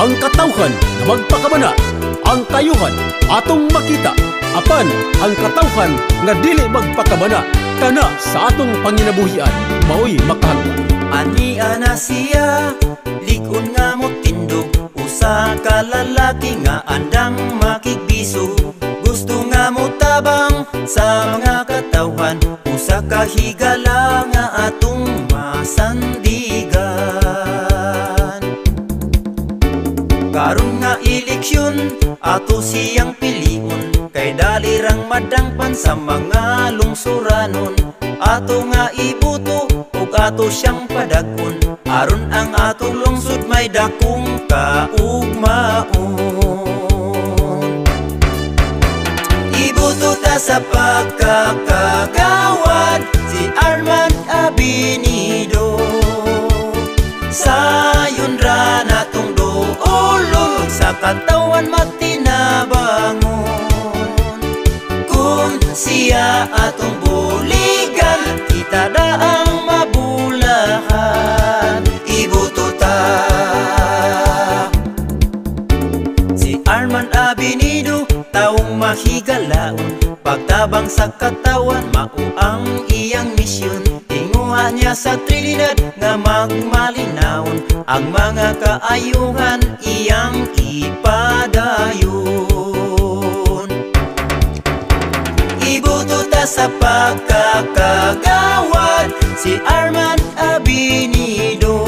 Ang katawhan nga magpakabana, ang kayuhan atong makita, apan ang katawhan nga dili magpakabana kana sa atong panginabuhian maoy makahagwa. Ani ana siya, lig-on nga motindog, usa ka lalaki nga andang makigbiso. Gusto nga motabang sa mga katawhan, usa ka higala nga atong masandigan. Karon nga eleksyon, ato siyang piliun, kay dalirang madangpan sa mga lungsuranon. Ato nga ibuto ug ato siyang padag-on, aron ang atong lungsod may dakong kaugmaon. Ibuto ta sa pagkakagawad si Armand Abinido. Sayon ra natong duolon, sa katawan matinabangon. Kung siya atong buligan, kita daang mabulahan. Ibuto ta si Armand Abinido, taong mahigalaon, pagtabang sa katawan mao ang iyang misyon. Tinguha niya sa Trinidad nga magmalinawon, ang mga kaayuhan iyang ipadayon. Ibuto ta sa pagkakagawad si Armand Abinido.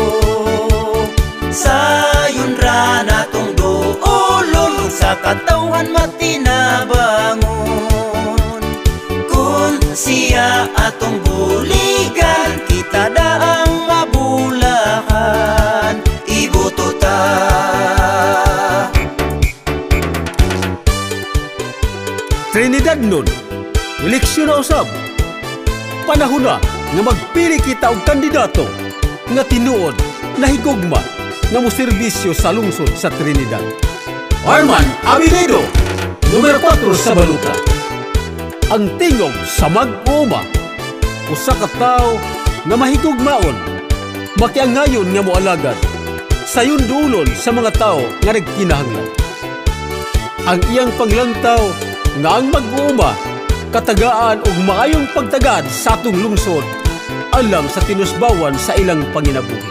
Sayon ra natong duolon, sa katawhan matinabangon. Kung siya atong buligan, kita daang mabulahan. Ibuto ta. Trinidad nun, eleksyon na usab. Panahon na nga magpili kita og kandidato nga tinuod na higugma nga moserbisyo sa lungsod sa Trinidad. Armand Abinido, numero 4 sa baluta. Ang tingog sa mag-uuma, usa ka tawo nga mahigugmaon, makiangayon nga moalagad, sayon duolon sa mga tawo nga nagkinahanglan. Ang iyang panglantaw nga ang mag-uuma katagaan og maayong pagtagad sa atong lungsod alang sa tinusbawan sa ilang panginabuhi.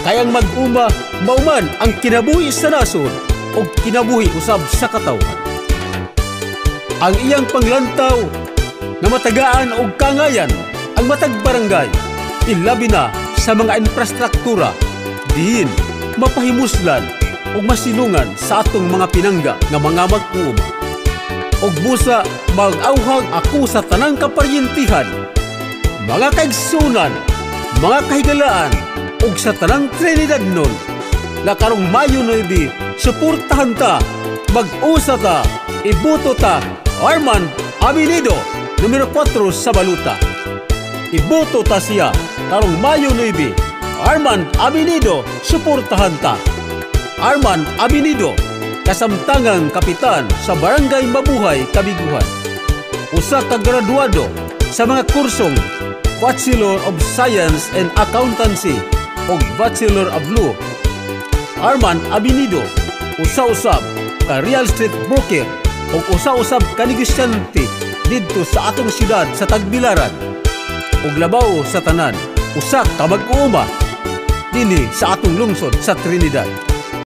Kay ang mag-uuma mauman ang kinabuhi sa nasod og kinabuhi usab sa katawhan. Ang iyang panglantaw nga matagaan og kangayan ang matag barangay, ilabi na sa mga infrastruktura, diin mapahimuslan ug masilungan sa atong mga pinangga nga mga mag-uuma. Og busa mag-awhag ako sa tanang kaparyentihan, mga kaigsunan, mga kahigalaan, ug sa tanang Trinidad nun, nga karong Mayo 9, suportahan ta, mag-usa ta, ibuto ta, Armand Abinido, numero 4 sa baluta. Ibuto ta siya, karong Mayo 9, Armand Abinido, suportahan ta. Armand Abinido, kasamtangang kapitan sa Barangay Mabuhay, Kabiguhan. Usa ka graduado sa mga kursong Bachelor of Science in Accountancy ug Bachelor of Law. Armand Abinido, usa-usab ka real estate broker ug usa-usab ka negosyante didto sa atong syudad sa Tagbilaran. Ug labaw sa tanan, usa ka mag-uuma dinhi sa atong lungsod sa Trinidad.